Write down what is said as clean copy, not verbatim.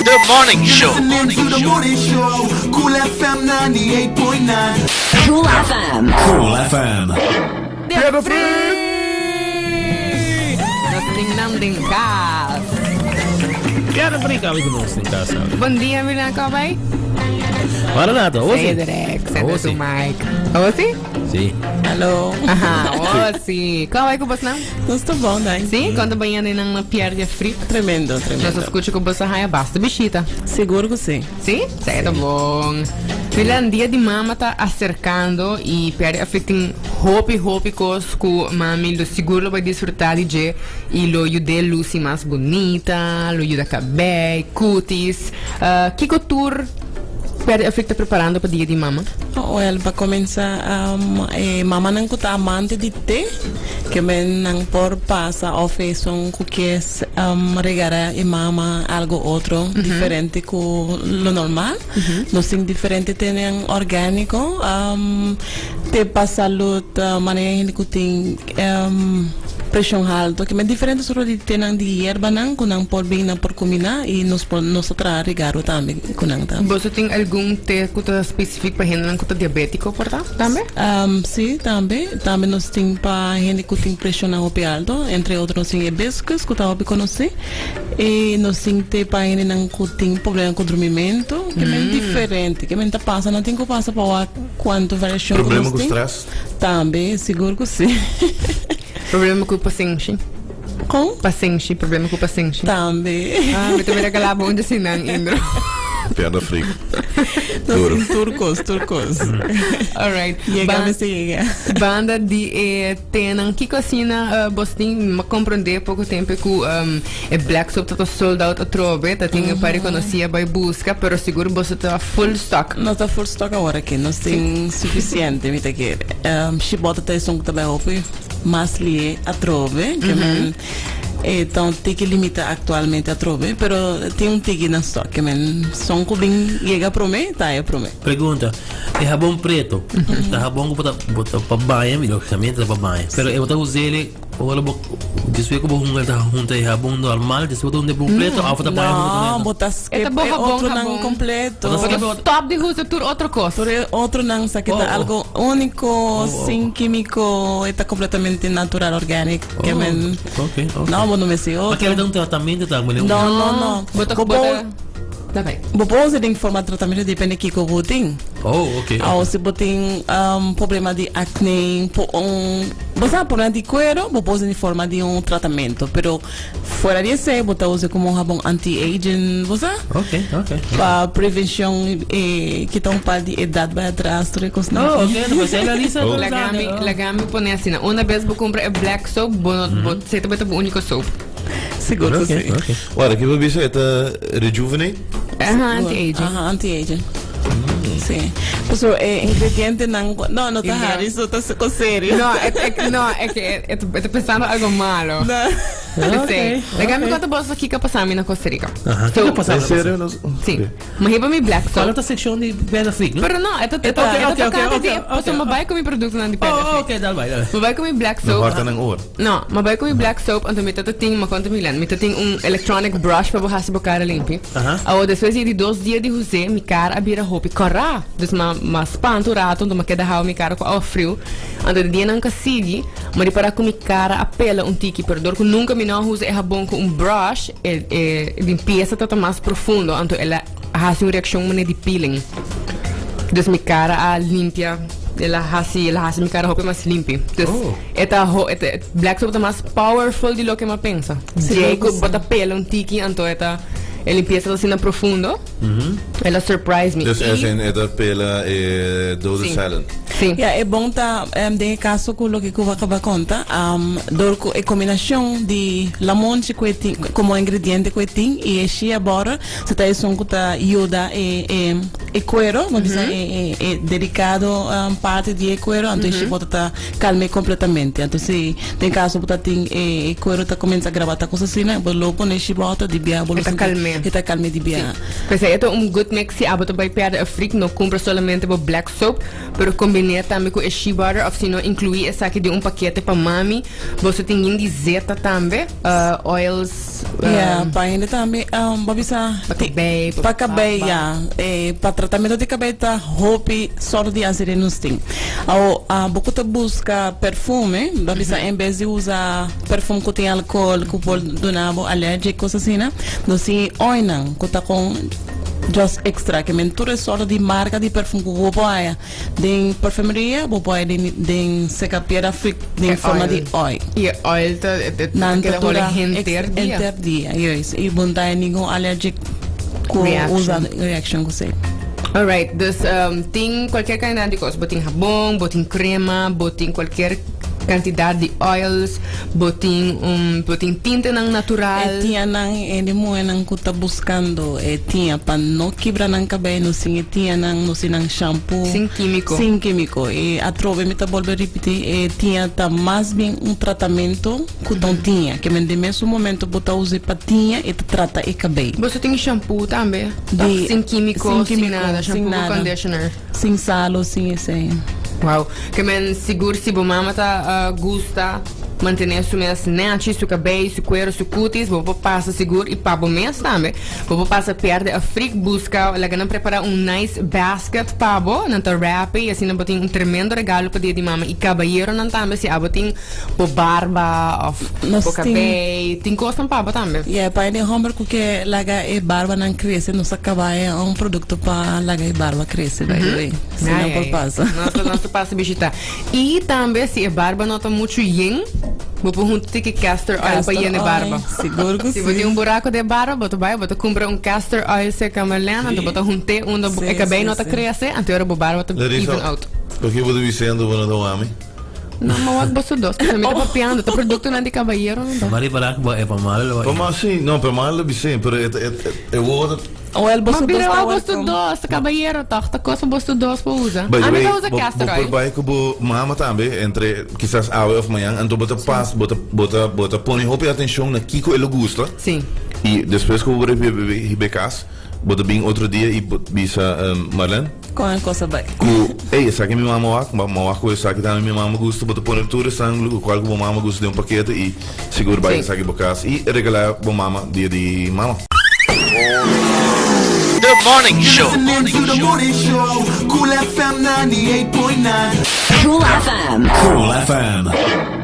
The Morning Show. Listening to the morning show. Cool FM 98.9. Cool FM. Cool FM. Nos tin nan den kas. Pierde Frik awe ku nos den kas awe. Bon dia, Milan Kobay. Maranatha, o si? Cedric, Oh, senta si. su mic. O si? Si. Hallo. Aha, o si. Kobay ku bos nan? Nos ta bon, dank. Si? Konta baña den nan Pierde Frik? Tremendo, Nos tremendo. escucha ku bos a haya basta bishita. Sigur ku si. Si? Esei ta bon. Milan, dia di mama ta aserkando i Pierde Frik tin hopi hopi kos ku mami lo sigur lo bai disfrutá di dje i lo yud'é lusi mas bunita, lo yuda kabei, kutis. Kiko tur Pierde Frik ta preparando pa dia di mama? Wel, pa kuminsá, e mamanan ku ta amante di te, ke men nan por pasa òf esun ku ke regala e mama algu otro diferente ku lo normal. Nos tin diferente tenan orgániko. Te pa salud, manera hende ku tin preshon halto, ke men diferente sorto di tenan di yerbanan ku nan por bin, nan por kumina i nos por nos ta traha regalo tambe ku nan tambe. Boso tin algun te ku ta spesifik pa hendenan ku ta diabetiko por ta tambe? Si, tambe. Tambe nos tin pa hende ku tin preshonnan hopi alto, entre otro nos tin hibiscus ku ta hopi konosí i nos tin te pa hendenan ku tin problema ku drumimentu, ke men diferente, ke men ta pasa, nan tin ku pasa pa wak. Cuanto variacion cu Problema nos cu tin? stress? Tambe, sigur cu si. Problema cu pasenshi. Con? Pasenshi, problema cu pasenshi. Tambe. Ah, mi ta mira cala bo un di sinan, Indro. Pierda frik. Nos Duro. tin tur cos, tur cos. Alright. Yega Ba- mester yega. Banda di e tenan, kiko asina eh, bos tin? Mi comprende poco tempo cu ehm, E black soap ta ta sold out atrobe, ta tin un par di conoci a bay busca, pero sigur boso ta full stock. Nos ta full stock awor aki, nos tin suficiente mi ta kere. Shibota ta esun cu ta bay hopi mas lie atrobe, ke men e ta un tiki limita actualmente atrobe, pero tin un tiki na stock, ke men son cu bin yega prome ta e prome. Pregunta, e habon preto ta habon cu bo ta bo ta pa baña, mi logicamente ta pa baña, pero e bo ta us'e Ora bo despues ku bo hunga ta hunta e habon normal, despues bo ta hunta e completo of bo ta baña hunta No, ku bo ta E skip ta bo e habon, otronan habon. completo. Bo ta skip e Stop di usa tur otro kos. Tur e otronan sa ke Oh, ta oh. algo único, Oh, oh. sin kímiko, e ta completamente natural, organic. Ke Oh, men ok, ok. No, bo no mester Ma otro. kere ta un tratamento ta mene un. No, no, no. Bo ta Bo bo por ta Da bai. bo por usa den forma di tratamento depende kiko bo tin. Oh, ok, Awo ok. si bo tin problema di acne, po un bo sa problema di cuero, bo por usa den forma di un tratamento, pero fuera di esey bo ta usa como un habon anti-aging, bo sa? Ok, ok. Pa prevencion e kita un par di edad bai atras, tur e cosnan Oh, aki. ok, no pues la lista Oh. Laga mi, laga mi pone asina. Una bes bo cumpra e black soap, bo no, bo esey ta bai ta bo unico soap. Sigur cu si. Ok, ok. Ora, ki bo bisa e ta rejuvenate? Aha, anti-aging. Aha, anti-aging. Sí. Paso e ingredientenan, no, no ta hari, so ta con serio. No, e, e, no, e que e, e ta pensando algo malo. No. P'esei. Laga mi conta boso kiko a pasa mi na Costa Rica. Aha, So, kiko a pasa? En serio? No, Sí. Ma hiba mi black Cual soap. ta seccion di Pedra Freak, no? Pero no, e ta e ta Ok, e ta ok, ok, tocante ok, di ok, pasobra mi ok. bai cu mi productonan di Pedra Oh, Freak. ok, dal bai, dal bai. Mi bai cu mi black No soap. horta nan oor. No, ma bai cu mi black soap, anto mi ta ta tin, ma conta mi Len, mi ta tin un electronic brush pa bo haci bo cara limpi. Aha. Awo despues di di dos dia di huz'é, mi cara a bira hopi corá. Dus ma ma spanta un rato, anto ma keda hou mi cara cu awa friu. Anto di dianan cu a sigui, ma ripara cu mi cara a pela un tiki, pero dor cu nunca mi no a huza e habon cu un brush, e e limpieza ta ta mas profundo, anto el a haci un reaccion manera di peeling. Dus mi cara a limpia, el a haci el a haci mi cara hopi mas limpi. Dus Oh. e ta ho e ta black soap ta mas powerful di loke mi a pensa. Djei cu bo ta pela un tiki anto e ta e limpieza ta asina profundo. El a surprise mi. Dus I as in e ta pela e dode Sí. cellen. Sí. Ja, e bon ta den e caso cu loke cu bo acaba conta, door cu e combinacion di lamonchi cu e tin como ingrediente cu e tin y e shea butter, se ta esun cu ta yuda e e. e cuero, bo bisa e e delicado parti di e cuero, anto e shea butter ta calme completamente. Anto si den caso bo ta tin e cuero ta cuminsa graba ta cos asina, bo lo pone shea butter di bia bo lo E ta sinti calme. e ta calme di bia. P'esei e ta un good mix si abo ta bai perde e freak no cumpra solamente bo black soap, pero combine tambe cu e shea butter of si no inclui esaki den un pakete pa mami. Boso tin yin di zeta tambe, oils. Ya, pa hende tambe, bo bisa. Pa kabei, pa kabei, ya. Pa tratamento di kabei ta hopi sort di asere nos tin. Awo, bo ku ta buska perfume, bo bisa en bes di usa perfume ku tin alcohol ku por duna bo alergia i kos asina, nos tin e oilnan ku ta kon just extra, ke men tur e sort di marka di perfume ku bo por haya. Den perfumeria bo por den den seca piedra frik den forma di oil. Y e oil ta Nan ta keda hole dura henter dia. Henter dia, juist. Y bo no ta ningun allergic cu usa reaction cu esey. Alright, dus tin cualkier cantidad di cos. Bo tin habon, bo tin crema, bo tin cualkier cantidad di oils, bo tin un bo tin tintenan natural. E tianan hende muhernan cu ta buscando e tia pa no kibra nan cabey no sin e tianan no sin nan shampoo. Sin quimico. Sin quimico e atrobe mi ta bolbe ripiti e tia ta mas bien un tratamento cu ta un tia ke men den mesun momento bo ta usa e pa tia e ta trata e cabey. Boso tin shampoo tambe? Di Sin quimico, sin sin quimico, nada, sin shampoo cu nada. conditioner. Sin salo, sin esei. Wow. Ke men sigur si bo mama ta gusta mantené su mes nechi, su kabei, su kuero, su kutis, bo por pasa sigur i pa bo mes tambe. Bo por pasa pierde a frik buska, laga nan prepará un nice basket pa bo, nan ta wrap e i asina bo tin un tremendo regalo pa dia di mama i kabayeronan tambe si abo tin bo barba of Nos bo tin. kabei, tin kosnan pa bo tambe. Yeah, pa e homber ku ke laga e barbanan krese, nos a kaba e un produkto pa laga e barba krese, by the way. Si Ai, nan por ai. pasa. Nos ta, nos ta pasa bishita. I tambe si e barba no ta muchu yen, bo por hunta tiki castor oil pa Castor yena e oil, barba. sigur ku Si bo si. tin un buraco den barba, bo ta bai, bo ta cumpra un castor oil cerca Marlene, anto bo ta hunt'é unda bo Sí, e cabey sí, no ta sí. crece, anto e ora bo barba ta Larissa, even out. Pakico bo ta bisendo bo no ta wami? No, ma wak boso dos, pasobra mi ta papiando, ta productonan di cabayero nan ta. Mari para bo e pa malo lo Pa mas si, no, pa malo lo bisé, pero e e e woord Oel Ma boso dos bira ta wak boso welcome. dos, ta cabayero toch, ta cos pa boso dos por usa. By the Ami way, ta usa bo castor bo por oil. bai ku bo mama tambe entre kisas awe of mañan, anto bo ta pas, bo ta bo ta bo ta pone hopi atencion na kiko e lo gusta. Si. I despues ku bo riba e kas, bo ta bin otro dia i bo bisa Marlene. Con e cosa bai. Cu, ey, esaki mi mama wak, ma wak cu esaki tambe mi mama gusta, bo ta pone tur esnan cu cual cu bo mama gusta den un pakete y sigur bai Sí. esaki bo cas y regala bo mama dia di mama. The Morning Show. Listening to the morning show. Cool FM 98.9. Cool FM. Cool FM.